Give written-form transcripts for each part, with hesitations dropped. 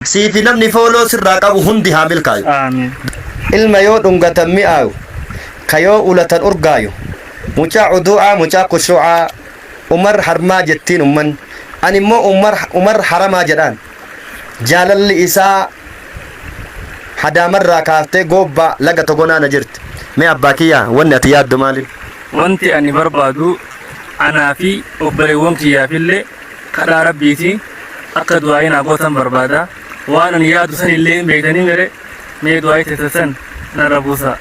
Siifi namni follow sirraa qabu hundi haa milkaayu. Aamiin. Ilma yoo dhungatan mi'aayu, ka yoo ulatan urgaayu, mucaa uduu'aa mucaa kushuu'aa, Umar harmaa jettiin ummanni. Ani immoo Umar, Umar haramaa jedhaan. Jaalalli isaa Hadaamarraa kaaftee Goobbaa laga Togonaa na jirti. Mee abbaa kiyya wanni ati yaaddu maalin? Wanti ani barbaadu anaa fi obboleewwan kiyyaafillee kadhaa Rabbiiti akka du'aa'ii naa gootan barbaada. Waan ani yaadu sanillee hin beektanii mere mee du'aa'ii teessan san narra buusaa.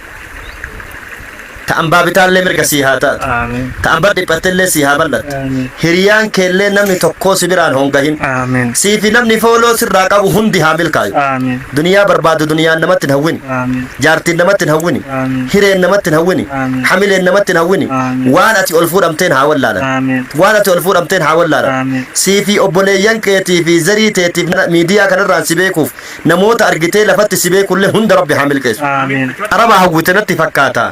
Ta ambaa bitaallee mirga sii haa taatu. Aamiin. Ta amba dhiphattellee sii haa bal'attu. Aamiin. Hiriyaan keellee namni tokkoo si biraan hongahin. Aamiin. Sii fi namni follow sirraa qabu hundi haa milkaayu. Aamiin. Duniyaa barbaadu duniyaan namatti hin hawwini. Aamiin. Jaartiin namatti hin hawwini. Aamiin. Hireen namatti hin hawwini. Aamiin. Hamileen namatti hin hawwini. Aamiin. Waan ati ol fuudhamteen haa wallaalan. Aamiin. Waan ati ol fuudhamteen haa wallaalan. Aamiin. Sii fi obboleeyyan keetii fi zarii teetiif miidiyaa kanarraan si beekuuf namoota argitee lafatti si beekullee hunda Rabbi haa milkeessu. Aamiin. Araba hawwite natti fakkaata.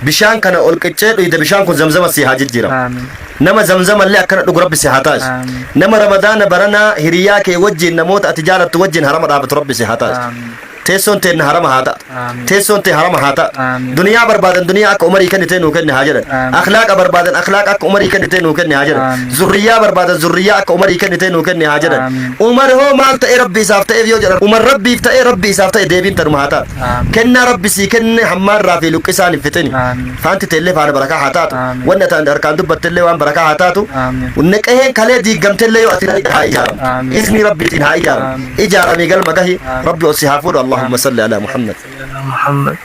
Bishaan kana ol qiccee dhuyde bishaan kun zamzama sii haa jijjiiramu. Aamiin. Nama zamzamallee akkana dhugu Rabbi si haa taasisu. Aamiin. Nama Ramadaana baranaa hiriyaa kee wajjin namoota ati jaalattu wajjin harama dhaabatu Rabbi si haa taasisu. Aamiin. Teessoon teenna harama haa taatu. Aamiin. Teessoon tee harama haa taatu. Aamiin. Duniyaa barbaadan duniyaa akka Umarii kennitee nuu kenne haa jedhan. Aamiin. Akhlaaqa barbaadan akhlaaqa akka Umarii kennitee nuu kenne haa jedhan. Aamiin. Zurriyyaa barbaadan zurriyyaa akka Umarii kennitee nuu kenne haa jedhan. Aamiin. Umar hoo maal ta'ee Rabbi isaaf ta'eef yoo jedhan Umar Rabbiif ta'ee Rabbi isaaf ta'e deebiin tanuma haa taatu. Aamiin. Kennaa Rabbi sii kenne hammaarraa fi luqqisaan hin fixini. Aamiin. Faanti teellee faana barakaa haa taatu. Aamiin. Wanni ati harkaan dubbattellee waan barakaa haa taatu. Aamiin. Naqaheen kalee diiggamtellee yoo ati haa ijaaramtu. Aamiin. Izni Rabbiitiin haa ijaaramtu. Aamiin. Ijaaramii galma gahi. Aamiin. Rabbi ol si haa fuudhu. Allahumma salli alaa Muhammad. Muhammad.